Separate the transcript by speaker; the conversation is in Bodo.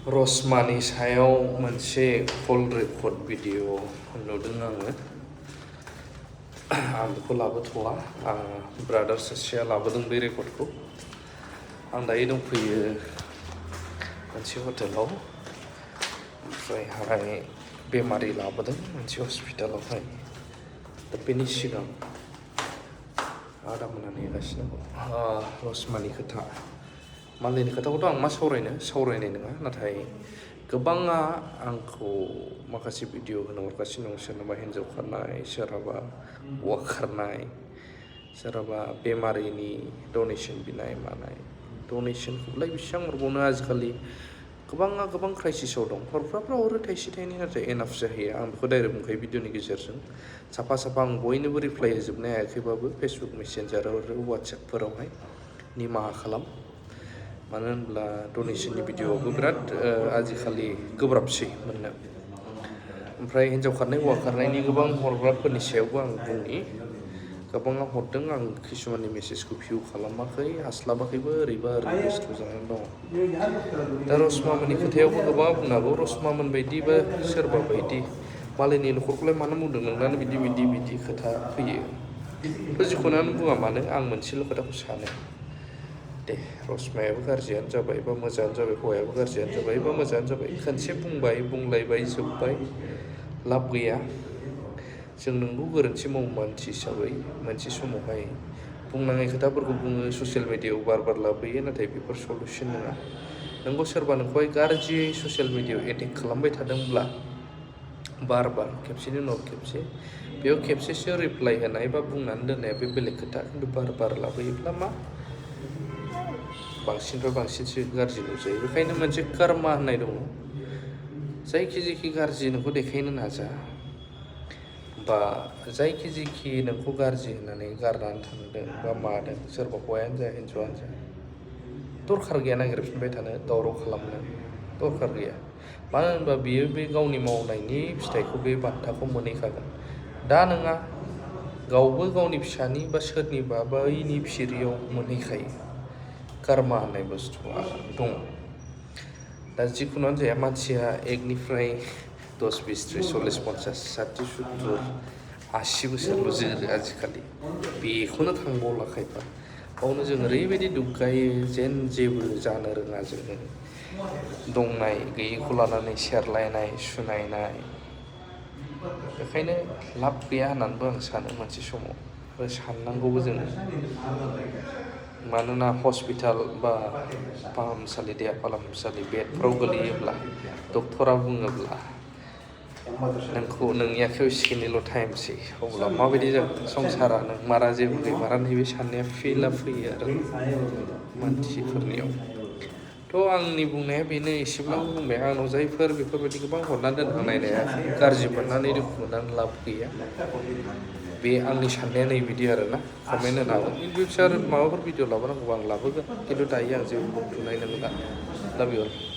Speaker 1: रसमानि सायाव मोनसे कल रेकर्ड भिडिअ नुदों आङो। आं बेखौ लाबोथ'वा, आं ब्रादार सासेया लाबोदों बे रेकर्डखौ। आं दायो दंफैयो मोनसे हटेलाव, ओमफ्रायहाय बेमारि लाबोदों मोनसे हस्पिटालावहाय। दा बेनि सिगां आदामोना नेगासिनो दं। रसमानि खोथा, मालायनि खोथाखौथ' आं मा सावरायनाय नङा, नाथाय गोबाङा आंखौ माखासे भिडिअ होनो हरगासिनो दं। सोरनाबा हिन्जाव खारनाय, सोरहाबा हौवा खारनाय, सोरहाबा बेमारिनि डनेसन बिनाय मानाय। डनेसनखौलाय बेसेबां हरबावनो, आजिखालि गोबाङा गोबां क्राइसिसाव दं। हरफ्राफ्रा हरो थाइसे थाइनै, नाथाय एनाफ जाहैया। आं बेखौ डाइरेक्ट बुंखायो भिडिअनि गेजेरजों। साफा आं बयनोबो रिप्लाय होजोबनो हायाखैबाबो फेसबुक मेसेन्जार आरो वाट्सएपफोरावहाय निमाहा खालाम। मानो होनब्ला डनेसननि भिडिअआवबो बिराद आजिखालि गोब्राबसै मोननो। ओमफ्राय हिन्जाव खारनाय हौवा खारनायनि गोबां हरग्राफोरनि सायावबो आं बुंनि। गोबाङा हरदों, आं किसुमाननि मेसेजखौ भिउ खालामाखै, हास्लाबाखैबो, ओरैबा ओरै बेस्थ' जानानै दङ। दा रसमामोननि खोथायावबो गोबाङा बुंनो हागौ, रसमामोन बायदिबो सोरबा बायदि मालायनि न'खरखौलाय मानो बुंदों, नोंनानो बिदि खोथा फैयो। जिखुनुआनो बुङा मानो, आं मोनसेल' खोथाखौ सानो, दे रसमायाबो गाज्रियानो जाबाय बा मोजाङानो जाबाय, हौवायाबो गाज्रियानो जाबाय बा मोजाङानो जाबाय। खनसे बुंबाय, बुंलायबाय, जोब्बाय, लाब गैया। जों नोंगौ गोरोन्थि मावो मानसि हिसाबै, मोनसे समावहाय बुंनाङै खोथाफोरखौ बुङो, ससियेल मिडियायाव बार लाबोयो, नाथाय बेफोर सलुसन नङा। नोंगौ सोरबा नोंखौहाय गाज्रियै ससियेल मिडियायाव एटेक खालामबाय थादोंब्ला, बार खेबसेनि उनाव खेबसे, बेयाव खेबसेसो रिप्लाय होनाय बा बुंनानै दोननाया बे बेलेग खोथा। खिन्थु बार लाबोयोब्ला मा बांसिननिफ्राय बांसिनसो गाज्रि नुजायो। बेखायनो मोनसे कर्मा होननाय दङ। जायखि गाज्रि नोंखौ देखायनो नाजा, बा जायखि नोंखौ गाज्रि होननानै गारनानै थांदों बा मादों, सोरबा हौवायानो जा हिन्जावानो जा, दरखार गैया नागिरफिनबाय थानो, दावराव खालामनो दरखार गैया। मानो होनबा बियो बे गावनि मावनायनि फिथाइखौ, बे बान्थाखौ मोनहैखागोन। दा नङा, गावबो गावनि फिसानि बा सोरनिबा बैनि फिरियाव मोनहैखायो। कर्मा होननाय बुस्थुआ दङ। दा जिखुनुआनो जाया, मानसिया 1निफ्राय 10, 20, 30, 40, 50, 60, 70, 80 बोसोरल' जोरो आजिखालि। बेखौनो थांबावला खायफा। बावनो जों ओरैबायदि दुग्गायो जेन जेबो जानो रोङा जोङो। दंनाय गैयैखौ लानानै सेरलायनाय, सुनायनाय। बेखायनो लाब गैया होननानैबो आं सानो मोनसे समाव, आरो साननांगौबो जोङो। मानोना हस्पिटाल बा फाहामसालि, देहा फाहामसालि बेडफ्राव गोलैयोब्ला डक्टरा बुङोब्ला नोंखौ नोंनि आखायाव एसेखिनिल' टाइमसै, अब्ला माबायदि जागोन संसारा, नों मारा जेबो गैमारा, नैबे साननाया फैयो आरो मानसिफोरनियाव। थ' आंनि बुंनाया बेनो, एसेब्लाबो बुंबाय। आंनाव जायफोर बेफोरबायदि गोबां हरनानै दोनहांनाय हायाखै, गाज्रि मोननानै दुखु मोननानै लाब गैया। बे आंनि साननाया नैबिदि आरोना, कमेन्ट होनो हागोन। इन फिउचार माबाफोर भिडिअ लाबोनांगौबा आं लाबोगोन, खिन्थु दायो आं जेबो बुंथ'नाय नंला। लाभ इउ अल।